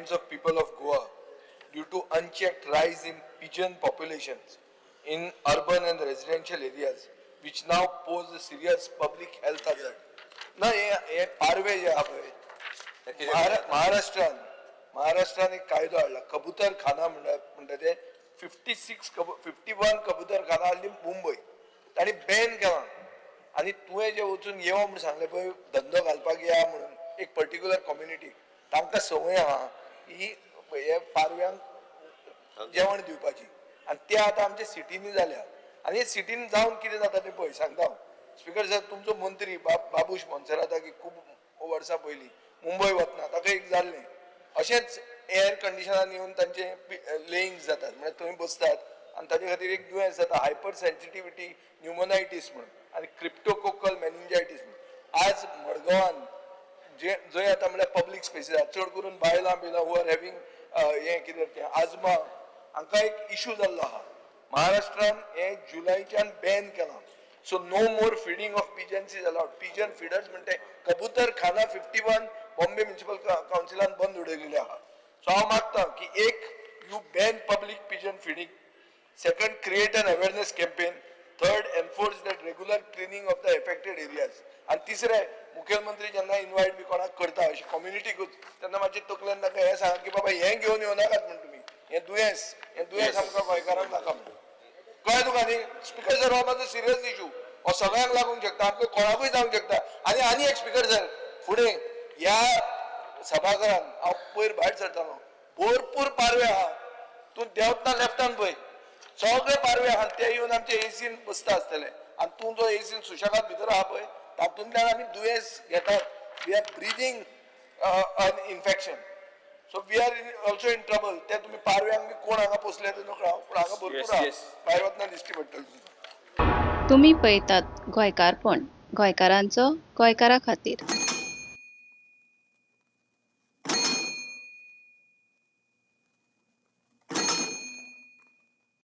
hands of people of Goa due to unchecked rise in pigeon populations in urban and residential areas, which now pose a serious public health hazard. ना, हे हे पारवे जे आहा पळय, महाराष्ट्रान महाराष्ट्रान एक कायदो हाडला, कबूतर खाना म्हणटा ते. 56, 51 कबूतर खाना हाडली मुंबय, तांणी बॅन केला. आनी तुवें जे वचून येवो म्हूण सांगलें पळय, धंदो घालपाक या म्हणून, एक पर्टिक्युलर कम्युनिटी, तांकां संवय आहा ही हे पारव्यांक जेवण दिवपाची आनी ते आतां आमच्या सिटींनी जाल्या. आनी सिटीन जावन कितें जाता तें पळय, सांगता हांव. स्पिकर सर, तुमचो मंत्री बाबूश मोन्सेराता की खूब वर्सां पयलीं मुंबय वतना ताका एक जाल्लें अशेंच. एअर कंडिशनान येवन तांचे लेईंग जातात, म्हणजे थंय बसतात आनी ताजे खातीर एक दुयेंस जाता, हायपर सेन्सिटिविटी न्युमोनायटीस म्हणून आनी क्रिप्टोकोकल मेनिंजायटीस म्हणून. आज मडगांवान जे जंय आतां म्हळ्यार पब्लीक स्पेसीस आसा, चड करून बायलां बिलां who are having हें कितें तें आजमा, हांकां एक इशू जाल्लो आहा. महाराष्ट्रान हें जुलयच्यान बॅन केलां, so no more feeding of pigeons is allowed. Pigeon feeders म्हणटे कबूतर खाना 51 बॉम्बे म्युनिसिपल कावन्सिलान बंद उडयलेले आहा. सो हांव मागता की एक, you ban public pigeon feeding; second, create an awareness campaign; third, enforce that regular cleaning of the affected areas. आनी तिसरें, मुखेलमंत्री जेन्ना इनवायट बी कोणाक करता अशी कम्युनिटीकूच, तेन्ना मातशें तकलेन तांकां हें सांगा की बाबा, हें घेवन येवं नाकात म्हण तुमी, हें दुयेंस आमकां गोंयकारांक नाका म्हण. कळ्ळें तुका न्ही? स्पिकर सर, हो मातसो सिरियस इशू. हो सगळ्यांक लागूंक शकता, आमकां कोणाकूय जावंक शकता. आनी आनी एक, स्पिकर सर, फुडें ह्या सभाघरान हांव पयर भायर सरतालो, भरपूर पारवे आहा. तूं देंवतना लेफ्टान पळय, सगळे पारवे आहा. ते येवन आमचे एसीन बसता आसतले आनी तूं जो एसीन सुशेगाद भितर आहा पळय, तातूंतल्यान आमी दुयेंस घेतात. We are breathing an infection, so we are in also in trouble. ते तुमी पारव्यांक बी कोण हांगा पोसले ते नकळो हांव, पूण हांगा भरपूर आहा. भायर वतना दिश्टी पडटलें तुमकां. तुमी पळयतात गोंयकारपण, गोंयकारांचो गोंयकारा खातीर.